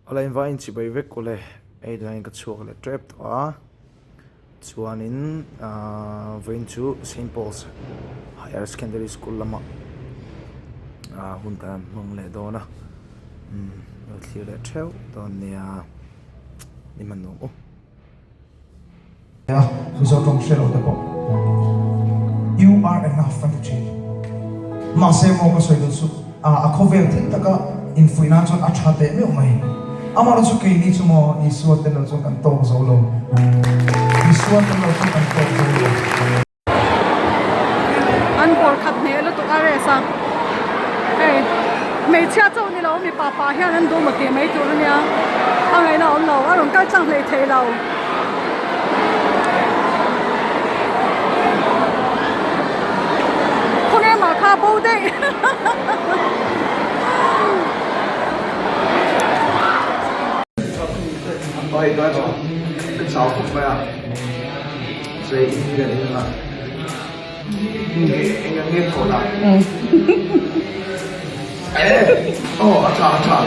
Ala inva in chibai vek ule hei tunah hian ka chhuak leh tep tawh a chuanin ahh vawiin chu Saint Paul's Higher Secondary School lamah ah hun kan han hmang leh dawn a umm lo thlir leh theuh dawn nia ni hman nuam u. A, Mizo tawng hre lo te pawh You are enough an ti thin. Mahse maw ka sawi duh chu a a khawvel thil taka infuih nan chuan a tha teh meuh mai. Amaherawh chu keini chu maw Isua tel lo chuan kan tawk zo lo. Isua tel lo chuan kan tawk zo lo. An bawr khat hneh lutuk a race a, hei hmeichhia chauh ni lo mipa pah hian an duh maw tih mai tur ania, a ngaihna a awm lo, a rawn kal tlang hlei thei lo. Khawnge mah kha bo daih. Sei in kan in a eng ang nge thawh dan eh aw a tha a tha.